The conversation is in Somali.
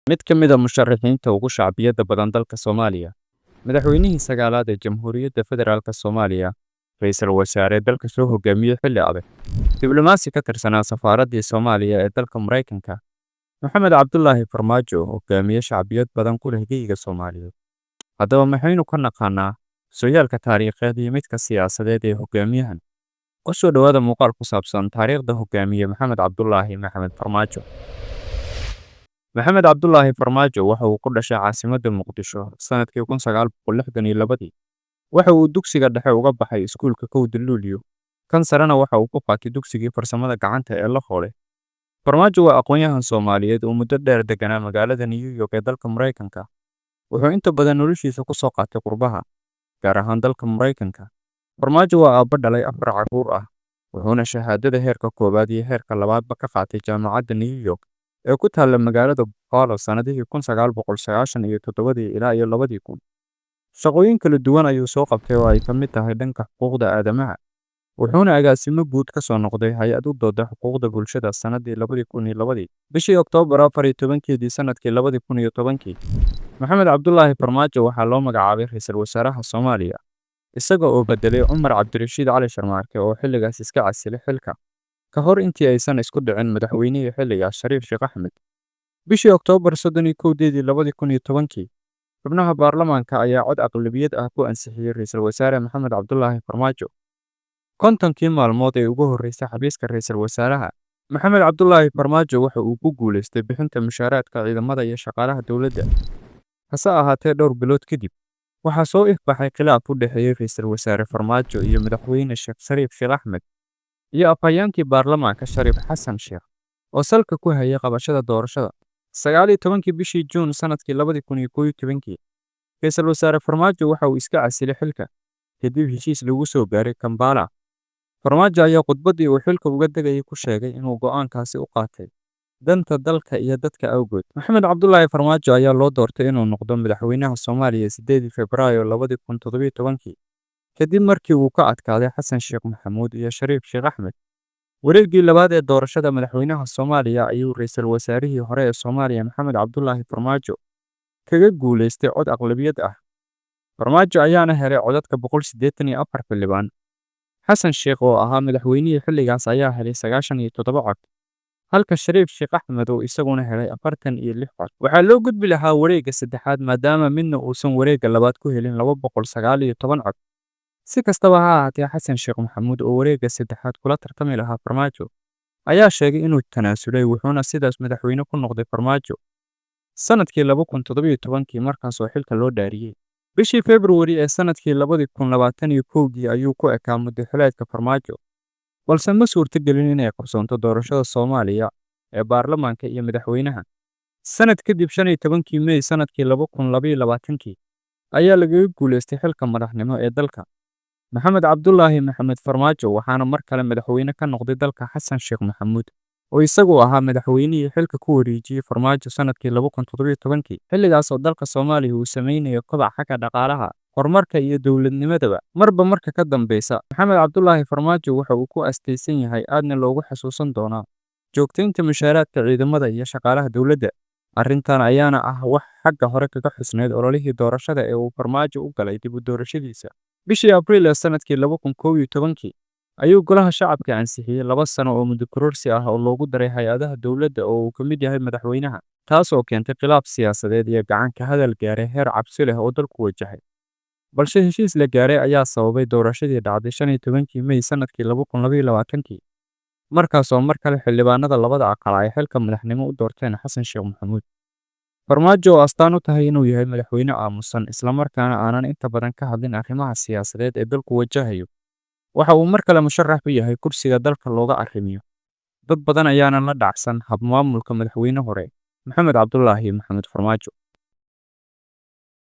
Mid ka mid ah musharixiinta ugu shacbiyadda badan dalka Soomaaliya, madaxweynihii sagaalaad ee Jamhuuriyadda Federaalka Soomaaliya, ra'iisul wasaare dalka soo hogaamiyey xilli adag, diblomaasi ka tirsanaa safaaraddii Soomaaliya ee dalka Maraykanka, Maxamed Cabdulaahi Farmaajo, hogaamiye shacbiyad badan ku leh geyiga Soomaaliyeed. Haddaba maxaynu ka naqaanaa sooyaalka taariikheed iyo midka siyaasadeed ee hogaamiyahan? Ku soo dhawaada muuqaal ku saabsan taariikhda hogaamiye Maxamed Cabdulaahi Maxamed Farmaajo. Maxamed Cabdulaahi Farmaajo waxa uu ku dhashay caasimadda Muqdisho sanadkii 1962. Waxa uu dugsiga dhexe uga baxay iskuulka Kowda Luulyo, kan sarena waxa uu ku qaatay dugsigii farsamada gacanta ee Lafoole. Farmaajo waa aqoonyahan Soomaaliyeed oo muddo dheer deganaa magaalada New York ee dalka Maraykanka. Wuxuu inta badan noloshiisa ku soo qaatay qurbaha, gaar ahaan dalka Maraykanka. Farmaajo waa aabbo dhalay afar carruur ah, wuxuuna shahaadada heerka koowaad iyo heerka labaadba ka qaatay jaamacadda New York ee ku taalla magaalada Buffalo sanadihii 1997 ilaa iyo 2000. Shaqooyin kala duwan ayuu soo qabtay oo ay ka mid tahay dhanka xuquuqda aadamaha, wuxuuna agaasimo guud ka soo noqday hay'ad u dooda xuquuqda bulshada sanadii 2002. Bishii Oktoobar 14-keedii sanadkii 2010, Maxamed Cabdulaahi Farmaajo waxaa loo magacaabay ra'iisul wasaaraha Soomaaliya, isaga oo bedelay Cumar Cabdirashiid Cali Sharmaarke oo xilligaas iska casilay xilka, ka hor intii aysan isku dhicin madaxweynihii xilligaas Shariif Sheekh Axmed. Bishii Oktoobar 31-deedii 2010, xubnaha baarlamaanka ayaa cod aqlabiyad ah ku ansixiyay ra'iisul wasaare Maxamed Cabdulaahi Farmaajo. 50kii maalmood ee ugu horreysay xafiiska ra'iisul wasaaraha, Maxamed Cabdulaahi Farmaajo waxa uu ku guuleystay bixinta mushaaraadka ciidamada iyo shaqaalaha dowladda. Hase ahaatee, dhowr bilood kadib, waxaa soo ifbaxay khilaaf u dhexeeyay ra'iisul wasaare Farmaajo iyo madaxweyne Sheekh Shariif Sheekh Axmed iyo afhayeenkii baarlamaanka Shariif Xasan Sheekh oo salka ku hayay qabashada doorashada. 19kii bishii Juun sanadkii 2011, ra'iisul wasaare Farmaajo waxa uu iska casilay xilka kadib heshiis lagu soo gaaray Kampala. Farmaajo ayaa khudbaddii uu xilka uga degayay ku sheegay inuu go'aankaasi u qaatay danta dalka iyo dadka awgood. Maxamed Cabdulaahi Farmaajo ayaa loo doortay inuu noqdo madaxweynaha Soomaaliya 8 Febraayo 2017, kadib markii uu ka adkaaday Xasan Sheekh Maxamuud iyo Shariif Sheekh Axmed. Wareeggii labaad ee doorashada madaxweynaha Soomaaliya ayuu ra'iisul wasaarihii hore ee Soomaaliya Maxamed Cabdulaahi Farmaajo kaga guuleystay cod aqlabiyad ah. Farmaajo ayaana helay codadka 184 xildhibaan. Xasan Sheekh oo ahaa madaxweynihii xilligaas ayaa helay 97 cod, halka Shariif Sheekh Axmed uu isaguna helay 46 cod. Waxaa loo gudbi lahaa wareegga saddexaad maadaama midna uusan wareegga labaad ku helin 219 cod. Si kastaba ha ahaatee, Xasan Sheekh Maxamuud oo wareegga saddexaad kula tartami lahaa Farmaajo ayaa sheegay inuu tanaasulay, wuxuuna sidaas madaxweyne ku noqday Farmaajo sanadkii 2017, markaas oo xilka loo dhaariyay. Bishii February ee sanadkii 2021 ayuu ku ekaa muddo xileedka Farmaajo, balse ma suurtagelin inay qabsoonto doorashada Soomaaliya ee baarlamaanka iyo madaxweynaha. Sanad kadib, 15kii May sanadkii 2022 ayaa lagaga guuleystay xilka madaxnimo ee dalka Maxamed Cabdulaahi Maxamed Farmaajo, waxaana mar kale madaxweyne ka noqday dalka Xasan Sheekh Maxamuud oo isagu ahaa madaxweynihii xilka ku wareejiyay Farmaajo sanadkii 2017, xilligaas oo dalka Soomaaliya uu sameynayo kobac xagga dhaqaalaha, horumarka iyo dowladnimadaba. Marba marka ka dambeysa, Maxamed Cabdulaahi Farmaajo waxa uu ku astaysan yahay aadna loogu xasuusan doonaa joogtaynta mushaaraadka ciidamada iyo shaqaalaha dowladda. Arrintan ayaana ah wax xagga hore kaga xusneyd ololihii doorashada ee uu Farmaajo u galay dib u doorashadiisa. Bishii Abriil ee sanadkii 2011 ayuu Golaha Shacabka ansixiyay 2 sano oo muddo kororsi ah oo loogu daray hay'adaha dowladda oo uu ka mid yahay madaxweynaha, taas oo keentay khilaaf siyaasadeed iyo gacan ka hadal gaaray heer cabsi leh oo dalku wajahay. Balse heshiis la gaaray ayaa sababay doorashadii dhacday 15kii May sanadkii 2022, markaas oo mar kale xildhibaanada labada aqal ay xilka madaxnimo u doorteen Xasan Sheekh Maxamuud. Farmaajo oo astaan u tahay inuu yahay madaxweyne aamusan, isla markaana aanan inta badan ka hadlin arrimaha siyaasadeed ee dalku wajahayo, waxa uu mar kale musharax u yahay kursiga dalka looga arrimiyo. Dad badan ayaana la dhacsan hab-maamulka madaxweyne hore Maxamed Cabdulaahi Maxamed Farmaajo.